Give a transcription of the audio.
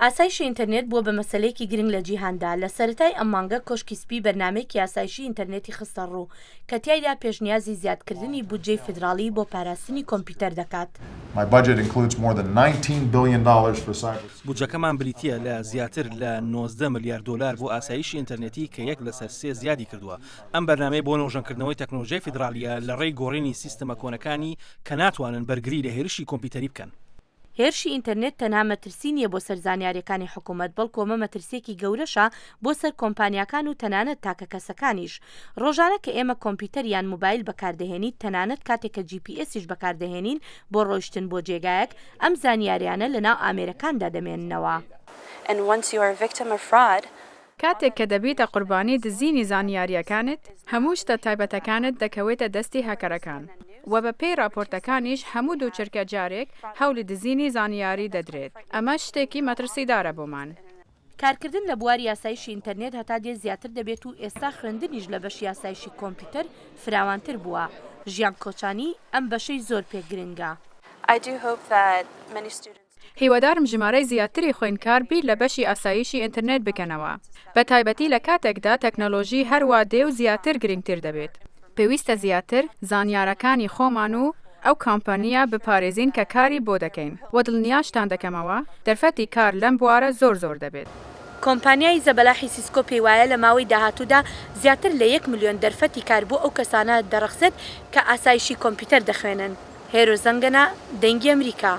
ئاسایشی ئینتەرنێت بووە بە مەسەلەیەکی گرنگ لە جیهاندا، لە سەرەتای ئەم مانگە کۆشکی سپی بەرنامەیەکی ئاسایشی ئینتەرنێتی خستەڕوو کە تیایدا پێشنیازی زیادکردنی بودجەی فیدراڵی بۆ پاراستنی کۆمپیوتەر دەکات. بودجەکەمان بریتییە لە زیاتر لە 19 ملیار دۆلار بۆ ئاسایشی ئینتەرنێتی کە یەک لەسەر سێ زیادی کردووە. ئەم بەرنامەیە بۆ نۆژەنکردنەوەی تەکنۆلۆژیای فیدراڵییە لەڕێی گۆڕینی سیستمە کۆنەکانی کە ناتوانن بەرگری لە هێرشی کۆمپیوتەری بکەن. هێرشی ئینتەرنێت تەنها مەترسی نییە بۆ سەر زانیارییەکانی حکومەت، بەڵکو ئەمە مەترسییەکی گەورەشە بۆ سەر کۆمپانیاکان و تەنانەت تاکە کەسەکانیش. ڕۆژانە کە ئێمە کۆمپیوتەر یان موبایل بەکاردەهێنیت، تەنانەت کاتێک کە جی پی ئێسیش بەکاردەهێنین بۆ ڕۆیشتن بۆ جێگایەک، ئەم زانیاریانە لەناو ئامێرەکاندا دەمێننەوە. کاتێک کە دەبیتە قوربانی دزینی زانیارییەکانت، هەموو شتە تایبەتەکانت دەکەوێتە دەستی هاکەرەکان و بە پێی راپۆرتەکانیش هەموو دوو چرکە جارێک هەولی دزینی زانیاری دەدرێت، ئەمەش شتێکی مەترسیدارە بۆمان. کارکردن لە بواری ئاسایشی ئینتەرنێت هەتا دێت زیاتر دەبێت و ئێستا خوێندنیش لە بەشی ئاسایشی کۆمپیوتەر فراوانتر بووە. ژیان کۆچانی، ئەم بەشەی زۆر پێ گرنگە. هیوادارم ژمارەی زیاتری خوێندکار بیر لە بەشی ئاسایشی ئینتەرنێت بکەنەوە، بە تایبەتی لە کاتێکدا تەکنەلۆژی هەروا دێ و زیاتر گرنگتر دەبێت. پێویستە زیاتر زانیارەکانی خۆمان و ئەو کۆمپانیا بپارێزین کە کاری بۆ دەکەین و دڵنیاشتان دەکەمەوە دەرفەتی کار لەم بوارە زۆر زۆر دەبێت. کۆمپانیای زەبەلاحی سیسکۆ پێیوایە لە ماوەی داهاتوودا زیاتر لە یەک ملیۆن دەرفەتی کار بۆ ئەو کەسانە دەڕەخسێت کە ئاسایشی کۆمپیوتەر دەخوێنن. هێرۆ زەنگەنە، دەنگی ئەمریکا.